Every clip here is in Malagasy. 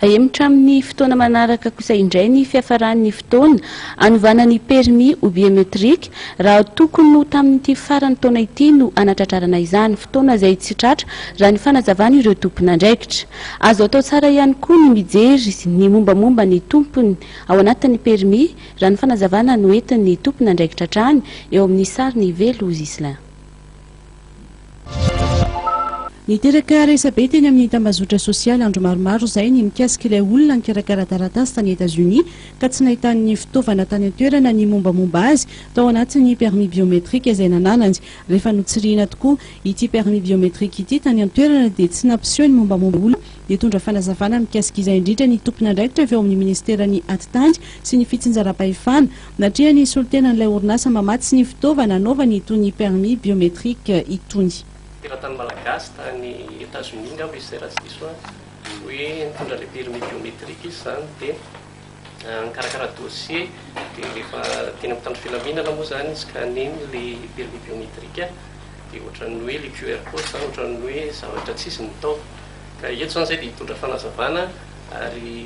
Ahemotra amin'ny fotoana manaraka kosa indray ny fiafaran'ny fotoana hanovana ny permis ho biométrique raha tokony ho tamin'ity faran'ny taona ity no hanatratrarana izany, fotoana izay tsy tratra raha ny fanazavan'ireo tompon'andraikitra. Azo atao tsara ihany koa ny mijery ny mombamomba ny tompony ao anatin'ny permis raha ny fanazavana noentin'ny tompon'andraikitra hatrany eo amin'ny sarin'i Velo Ghislain. Niteraka resabe teny amin'ny tambazotra sosialy andro maromaro izay ny mikasika ilay olona nikarakara taratasy tany Etazonia ka tsy nahitan'ny fitaovana tany an-toerana ny mombamomba azy tao anatin'ny permis biométrique izay nananany. Rehefa notsirihina tokoa ity permis biométrique ity tany an-toerana dia tsy nampiseho ny mombamomba olona Nitondra fanazavana mikasika izay indrindra ny tompon'andraikitra avy ao amin'ny minisiteran'ny Atitany sy ny fitsinjaram-pahefana, natrehan'ny solontenan'ilay orinasa mamatsy ny fitaovana anaovany itony permis biométrique itony. Teratany malagasy tany Etats-Unis angamba izy izay raha tsy diso aho, hoe nitondra ilay permis biométrique izy izany dia nikarakara dossier dia rehefa teny amin'ny mpitandro filaminana moa izany ni-scanner-ny ilay permis biométrique dia ohatran'ny hoe ilay QR code izany ohatran'ny hoe zavatra tsisy ny tao. Ka eto izany izay dia hitondra fanazavana ary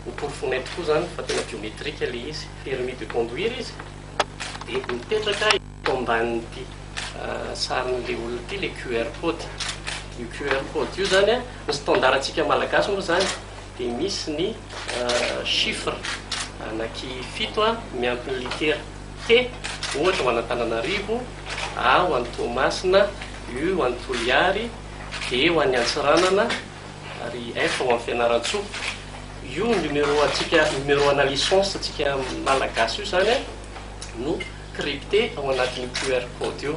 ho porofoinay tokoa izany fa tena biométrique ilay izy. Permis de conduire izy dia mipetraka eto ambanin'ity sarin'ilay olona ity ilay QR code. Io QR code io izany an, ny standard antsika malagasy moa izany dia misy ny chiffre anaky fito miampy ny litera T ohatra ho an'Antananarivo, A ho an'i Toamasina, U ho an'i Toliary, D ho an'i Antsiranana ary F ho an'i Fianarantsoa. Io numéro antsika, numéro ana licence antsika malagasy io izany no crypté ao anatin'io QR code io.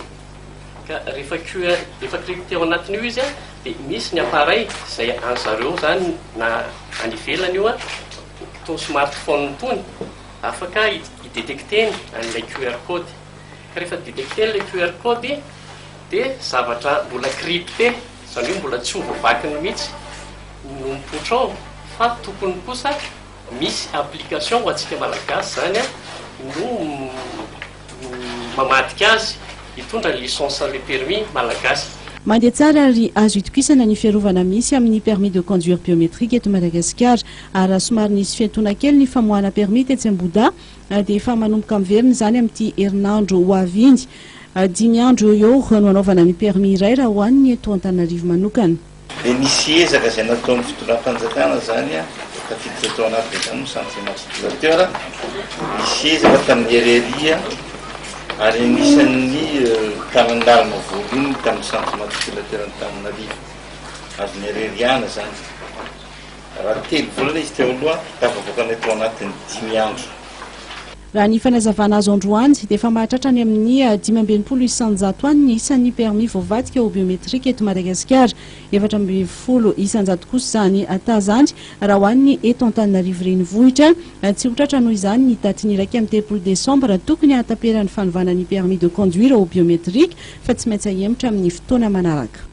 Ka rehefa QR, rehefa crypté ao anatin'io izy dia misy ny appareil izay an'zareo izany na any ivelany io, itony smartphone itony, afaka hi-detecter-ny an'ilay QR code. Ka rehefa detecter-ny ilay QR code dia zavatra mbola crypté, izany hoe mbola tsy ho voavakiny mihitsy no mipoitra ao, fa tokony kosa misy application ho antsika Malagasy izany no mamadika azy hitondra ny licence an'ilay permis Malagasy. Mandeha tsara ary azo itokisana ny fiarovana misy amin'ny permis de conduire biométrique eto Madagasikara. Ary raha somary nisy fiantoana kely ny famoahana permis tetsy Ambohidahy dia efa manomboka miverina izany amin'ity herinandro ho avy iny. Dimy andro eo ho eo no hanaovana ny permis iray raha ho an'ny eto Antananarivo manokana. Dia nisy ezaka izay nataon'ny fitondram-panjakana izany, tafiditra tao anatin'izany ny chantier matriculateur, nisy ezaka tamin'ny RRI ary anisan'ny tanan-dalana voalohany tamin'ny chantier matriculateur Antananarivo, azon'ny RRI-ana izany. Raha telo volana izy teo aloha, tafavoakanay tao anatin'ny dimy andro. Raha ny fanazavana azo androany dia efa mahatratra any amin'ny 65% any ny isan'ny permis voavadika ho biométrique eto Madagasikara. 14% kosa izany taha izany raha ho an'ny eto Antananarivo Renivohitra. Tsy ho tratra noho izany ny datin'ny 31 desambra tokony hahataperan'ny fanovana ny permis de conduire ho biométrique fa tsy maintsy ahemotra amin'ny fotoana manaraka.